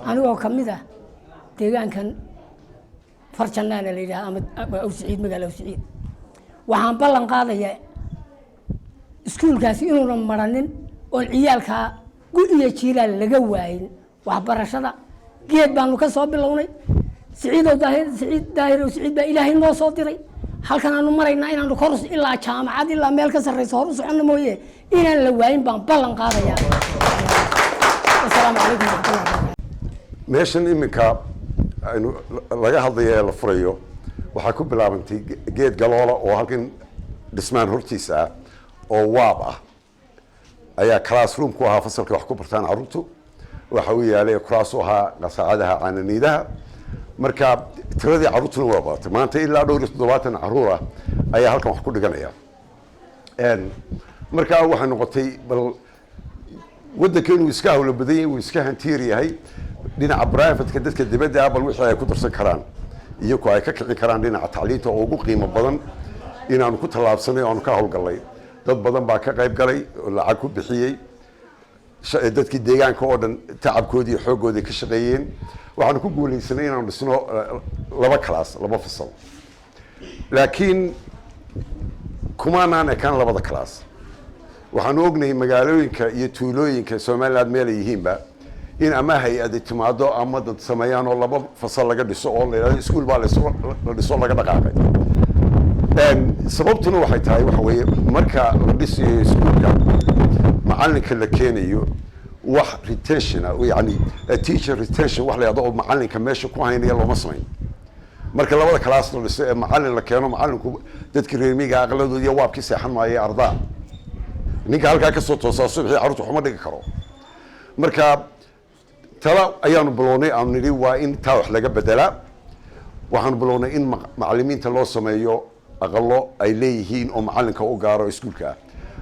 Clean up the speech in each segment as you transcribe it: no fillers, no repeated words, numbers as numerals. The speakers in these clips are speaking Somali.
Anigoo ka mid ah deegaankan Farjanaana la yidhaha ama Aw Siciid, magaala Aw Siciid, waxaan ballan qaadayaa iskuulkaasi inuuna maranin oon ciyaalkaa gu iyo jiilaal laga waayin waxbarashada. Geed baanu ka soo bilownay. Siciidow Daahir, Siciid Daahirow Siciid baa Ilaahay noo soo diray. Halkan aanu maraynaa inaanu kor ilaa jaamacad, ilaa meel ka sarreysa hor u soconno mooye, inaan la waayin baan ballan qaadayaa. Wasalaamu calaykum waraxmatullahi wabarakatu. Meeshan iminka aynu laga hadlaya ee la furayo waxaa ku bilaabantay geed galoola oo halkan dhismaan hortiisa ah oo waab ah ayaa classroom ku ahaa, fasalka wax ku bartaan carruurtu. Waxa uu yaalay kuraas u ahaa, qasaacadaha caananiidaha. Marka tiradii carruurtuna waa badatay. Maanta ilaa dhowr iyo 70 carruur ah ayaa halkan wax ku dhiganaya. Marka waxay noqotay bal waddanka inuu iska hawlo badan yahay, uu iska hantiir yahay, dhinaca private-ka, dadka dibadda ah, bal wixii ay ku darsan karaan iyo ku ay ka kicin karaan dhinaca tacliinta oo ugu qiimo badan inaanu ku tallaabsanay oo aanu ka hawlgallay. Dad badan baa ka qayb galay oo lacag ku bixiyey. Dadkii deegaanka oo dhan tacabkoodii iyo xooggoodii ka shaqeeyeen. Waxaanu ku guuleysanay inaanu dhisno laba class, laba fasal. Laakiin kumaanaan ekaan labada class. Waxaanu ognahay magaalooyinka iyo tuulooyinka Somaliland meel ay yihiinba in ama hay-adi timaado ama dad sameeyaan oo laba fasal laga dhiso oo la yidhahdo iskuul baa la dhiso, laga dhaqaaqay. Sababtuna waxay tahay, waxa weeye, marka la dhisayo iskuulka, macalinka la keenayo, wax retention ah, yani teacher retention wax la yidhahdo oo macalinka meesha ku haynaya looma samayn. Marka labada class la dhiso ee macalin la keeno, macalinku dadkii reer miyiga aqladood iyo waabkii seexan maayo ardaa. Ninka halkaa kasoo toosaa subaxii carruurta waxuma dhigi karo. Marka tala ayaanu bilownay, aanu nidhi waa in taa wax laga bedelaa. Waxaanu bilownay in macalimiinta loo sameeyo aqalo ay leeyihiin oo macalinka u gaaro iskuulka ah.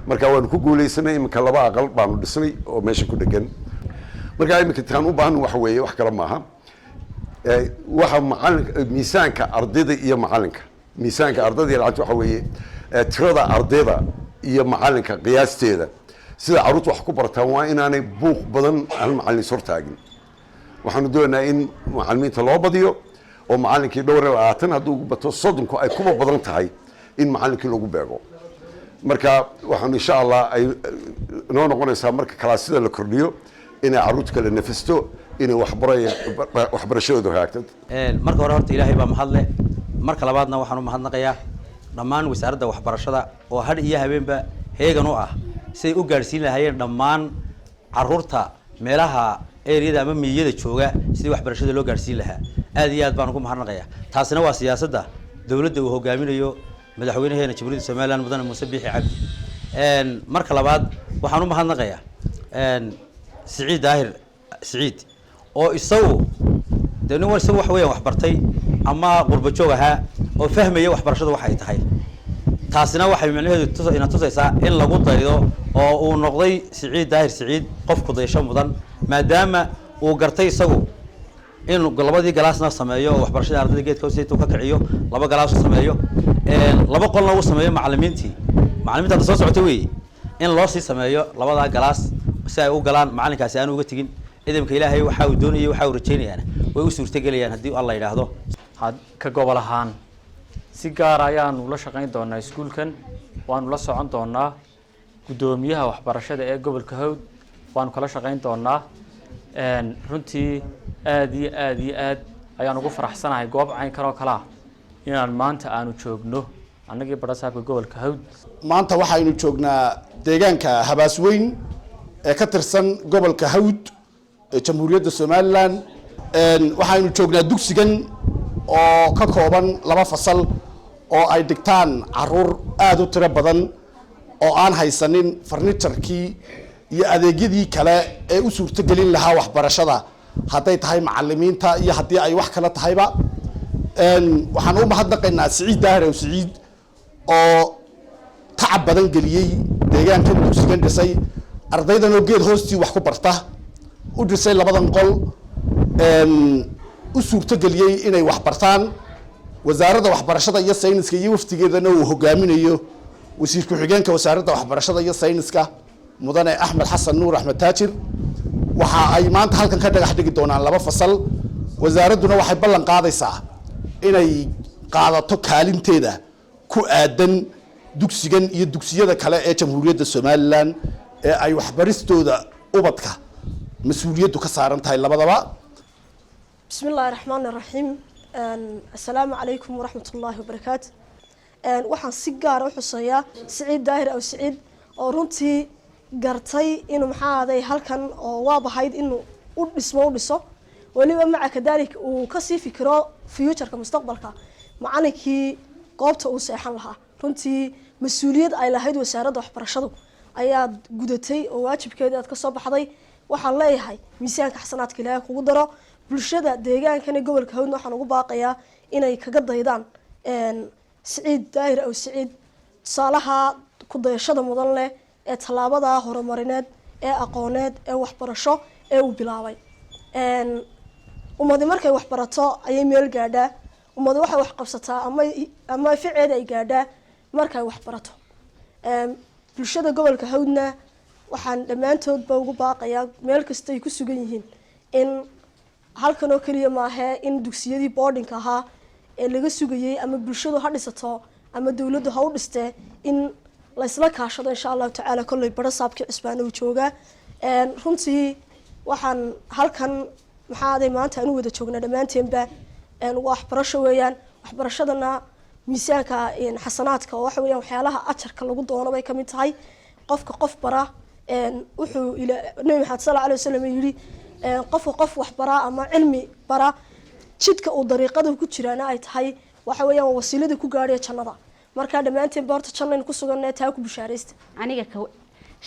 Marka waanu ku guuleysanay. Iminka laba aqal baanu dhisnay oo meesha ku dhegan. Marka iminka taan u baahan waxa weeye, wax kale maaha, waxa macalinka, miisaanka ardayda iyo macalinka, miisaanka ardayda iyo lacagta, waxa weeye tirada ardayda iyo macalinka qiyaasteeda. Sida carruurta wax ku bartaan waa inaanay buuq badan hal macalin is hortaagin. Waxaanu doonaynaa in macalimiinta loo badiyo oo macalinkii dhowr iyo 20, hadduu ugu bato 30-ku ay kuba badan tahay, in macalinkii lagu beego. Marka waxaanu insha Allah ay noo noqonaysaa, marka kalaasida la kordhiyo, inay carruurta kala nafisto, inay waxbarashadoodu hagaagto. Marka hore horta Ilaahay baa mahad leh. Marka labaadna waxaan u mahadnaqayaa dhammaan wasaaradda waxbarashada oo hadh iyo habeenba heegan u ah siday u gaadhsiin lahaayeen dhammaan caruurta meelaha eriyada ama miyada jooga sidii waxbarashada loo gaadhsiin lahaa. Aad iyo aad baan ugu mahadnaqayaa. Taasina waa siyaasadda dowladda uu hogaaminayo madaxweynaheena Jamhuuriyadda Somaliland, Mudane Muuse Biixi Cabdi. Marka labaad waxaan u mahadnaqayaa Siciid Daahir Siciid oo isagu dee nin isagu wax weeyaan waxbartay ama qurba joog ahaa oo fahmaya waxbarashadu waxay tahay. Taasina waxay micnaheedu ina tusaysaa in lagu daydo oo uu noqday Siciid Daahir Siciid qof ku daysho mudan, maadaama uu gartay isagu in labadii galaasna sameeyo oo waxbarashada ardayda geedka hoosteeda ka kiciyo, laba galaas u sameeyo, laba qolna uu sameeyo. Macalimiinta hadda soo socota weeye in loo sii sameeyo labadaa galaas si ay u galaan, macalinkaasi aanu uga tegin. Idamka Ilaahay, waxa uu doonayay, waxa uu rajaynayaana way u suurtagelayaan haddii Alla yidhaahdo. Had ka gobol ahaan si gaara ayaanu la shaqayn doonaa iskuulkan, waanu la socon doonaa. Guddoomiyaha waxbarashada ee gobolka Hawd waanu kala shaqayn doonaa. Runtii aad iyo aad iyo aad ayaan ugu faraxsanahay goob caynkan oo kale ah inaan maanta aanu joogno, annagii barasaabka gobolka Hawd. Maanta waxaynu joognaa deegaanka Habaasweyn ee ka tirsan gobolka Hawd ee Jamhuuriyadda Somaliland. Waxaynu joognaa dugsigan oo ka kooban laba fasal oo ay dhigtaan caruur aada u tiro badan oo aan haysanin furniture-kii iyo adeegyadii kale ee u suurtogelin lahaa waxbarashada, hadday tahay macalimiinta iyo haddii ay wax kale tahayba. Waxaan u mahadnaqaynaa Siciid Daahir Ow Siciid oo tacab badan geliyey deegaankan, dugsigan dhisay, ardaydan oo geed hoostii wax ku barta u dhisay labadan qol, u suurtogeliyey inay wax bartaan. Wasaaradda Waxbarashada iyo Sayniska iyo waftigeedana uu hogaaminayo wasiir ku-xigeenka Wasaaradda Waxbarashada iyo Sayniska, Mudane Axmed Xasan Nuur, Axmed Taajir. Waxa ay maanta halkan ka dhagax dhigi doonaan laba fasal. Wasaaradduna waxay ballan qaadaysaa inay qaadato kaalinteeda ku aadan dugsigan iyo dugsiyada kale ee Jamhuuriyadda Somaliland ee ay waxbaristooda ubadka mas-uuliyaddu ka saaran tahay labadaba. بسم الله الرحمن الرحيم. السلام عليكم ورحمة الله وبركاته. Waxaan si gaar ah u xuseeyaa Siciid Daahir aw Siciid oo runtii gartay inuu maxaa ahaday halkan oo waabahayd inuu u dhismo u dhiso, weliba maca kadalik uu kasii fikiro futureka, mustaqbalka, macalinkii goobta uu seexan lahaa. Runtii mas-uuliyad ay lahayd wasaaradda waxbarashadu ayaad gudatay oo waajibkeedii aad kasoo baxday. Waxaan leeyahay miisaanka xasanaadka Ilaahay kugu daro. Bulshada deegaankana, gobolka Hawdna, waxaan ugu baaqayaa inay kaga daydaan Siciid Daahir aw Siciid tusaalaha ku dayashada mudan leh ee tallaabada horumarineed ee aqooneed ee waxbarasho ee uu bilaabay. Ummadi markay waxbarato ayay meel gaadhaa. Ummadi waxay wax qabsataa ama ficeeda ay gaadhaa markay waxbarato. Bulshada gobolka Hawdna waxaan dhammaantoodba ugu baaqayaa, meel kasta ay ku sugan yihiin, in halkan oo keliya maahee in dugsiyadii boardingka ahaa ee laga sugayay, ama bulshadu ha dhisato ama dowladdu ha u dhistee, in laysla kaashado, insha Allahu tacaala. Kolley barasaabkii cusbaana uu joogaa. Runtii waxaan halkan maxaa aday maanta aan u wada joognaa dhammaanteenba waxbarasho weeyaan. Waxbarashadana miisaanka xasanaadka oo waxa weeyaan waxyaalaha ajarka lagu doono bay kamid tahay. Qofka qof bara, wuxuu Nabi Maxamed sal Alay wasalam yidhi, qofka qof wax bara ama cilmi bara, jidka uu dariiqada ku jiraana ay tahay, waxa weeyaan waa wasiilada ku gaadhaya jannada. Marka dhammaanteen ba horta jannaynu ku sugannahay, taa ku bishaaraysta. Aniga ka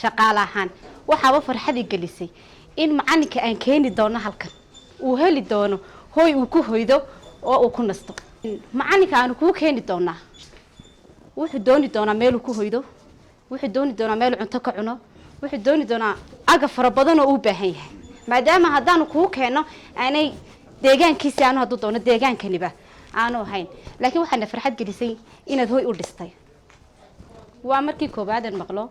shaqaale ahaan waxaaba farxadii gelisay in macalinka aan keeni doono halkan uu heli doono hooy uu ku hoydo oo uu ku nasto. Macalinka aanu kuu keeni doonaa wuxuu dooni doonaa meeluu ku hoydo, wuxuu dooni doonaa meeluu cunto ka cuno, wuxuu dooni doonaa agab fara badan oo uu baahan yahay, maadaama haddaanu kuu keenno aanay deegaankiisi aanu hadduu doono deegaankaniba aanu ahayn. Laakiin waxaana farxad gelisay inaad hoy u dhistay. Waa markii koowaad aan maqlo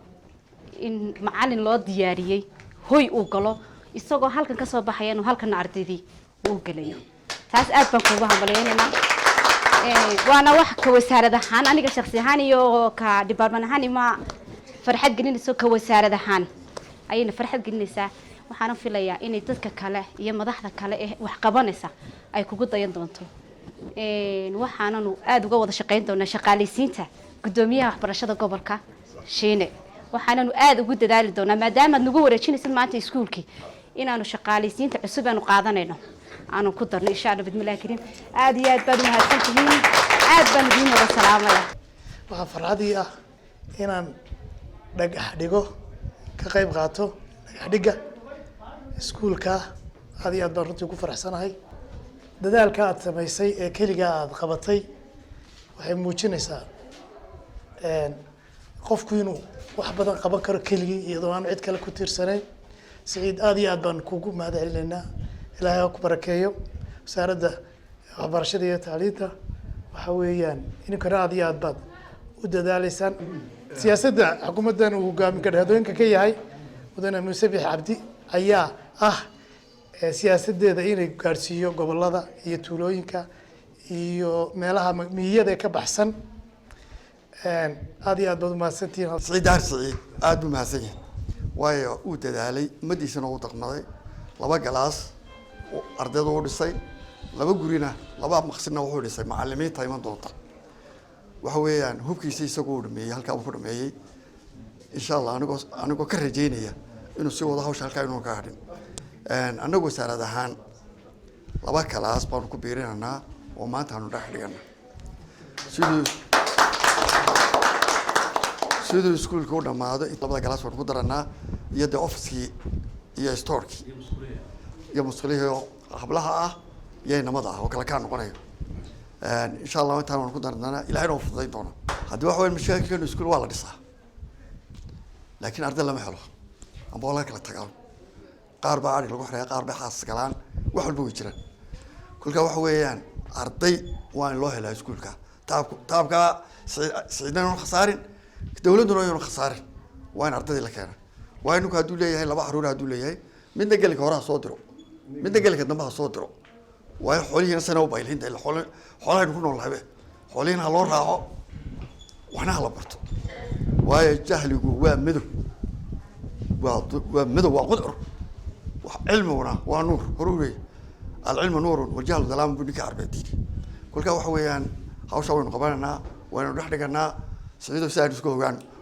in macalin loo diyaariyey hoy uu galo, isagoo halkan kasoo baxaya inuu halkana ardaydii uu gelayo. Taas aad baan kuugu hambaleynaynaa. Waana wax ka wasaarad ahaan, aniga shaksi ahaan iyo ka department ahaan ima farxad gelinayso, ka wasaarad ahaan ayayna farxad gelinaysaa. Waxaana filayaa inay dadka kale iyo madaxda kale ee wax qabanaysa ay kugu dayan doonto. Waxaananu aada uga wada shaqeyn doonaa shaqaalaysiinta guddoomiyaha waxbarashada gobolka Shiine. Waxaananu aada ugu dadaali doonaa, maadaamaad nagu wareejinaysid maanta iskuulkii, inaanu shaqaalaysiinta cusub aanu qaadanayno aanu ku darno, insha Allah bismillahi kariim. Aada iyo aad baad umahadsan tihiin, aad baan idiin wada salaamaya. Waxaa farxadii ah inaan dhagax dhigo, ka qayb qaato dhagax dhigga iskuulka. Aad iyo aad baan runtii ku faraxsanahay. Dadaalka aad samaysay ee keligaa aad qabatay waxay muujinaysaa qofku inuu wax badan qaban karo keligii, iyadoo aan cid kale ku tiirsanayn. Siciid, aad iyo aad baan kugu mahad celinaynaa. Ilaahay ha ku barakeeyo. Wasaaradda waxbarashada iyo tacliinta waxa weeyaan idinkana aad iyo aad baad u dadaaleysaan. Siyaasadda xukuumaddan uu hogaamin gadhadooyinka ka yahay mudane Muuse Bix Cabdi ayaa ah siyaasadeeda inay gaadhsiiyo gobolada iyo tuulooyinka iyo meelaha miyada ka baxsan. Aad iyo aad baad umahadsantihiin. Siciid Daar Siciid aad buu mahadsan yahay, waayo uu dadaalay, ummadiisana uu dhaqmaday. Laba galaas ardayda u dhisay, laba gurina, laba maqsinna wuxuu dhisay macalimiinta iman doonta. Waxa weeyaan hubkiisa isagu uu dhameeyey, halkaa uu ku dhameeyey. Insha Allah anigoo ka rajaynaya inuu sii wado hawsha halkaa, inuu ka hadhin. Annagu wasaarad ahaan laba kalaas baanu ku biirinaynaa oo maanta aanu dhex dhigana. Siduu iskuulka u dhamaado, labada galaas baanu ku daranaa, iyo dee officekii iyo storekii iyo musqulihii oo hablaha ah iyo inamada ah oo kala kaa noqonayo. Insha Allah intaan waan ku daran doonaa, Ilahayna waa fududayn doona. Haddii waxa weya mashaakilkeenu iskuul waa la dhisaa, laakiin arday lama helo amba waa laga kala tagaa. Qaar baa adhig lagu xereeya, qaar bay xaasas galaan, wax walba way jiraan. Kolka waxa weeyaan arday waa in loo helaa iskuulka. Taabku taabkaa Siciidna aynu khasaarin, dawladduna aynu khasaarin. Waa in ardaydii la keena. Waa ninku hadduu leeyahay laba caruur, hadduu leeyahay Midna gelinka hore ha soo diro, midna gelinka dambe ha soo diro, waayo xoolihiina sana u baylihinta ila xoolo xoolahaynu ku nool nahabe. Xoolihiina ha loo raaco, waxna ha la barto, waayo jahligu waa madow, waa madow, waa qudcur. Wax cilmiguna waa nuur. Hore u leeyahy "Alcilmu nuurun waljahlu dalaamun" buu ninka carbeed yidhi. Kolkaa waxa weeyaan hawshaa waynu qabanaynaa, waynu dhex dhiganaa. Siciidow, si aynu isku ogaan.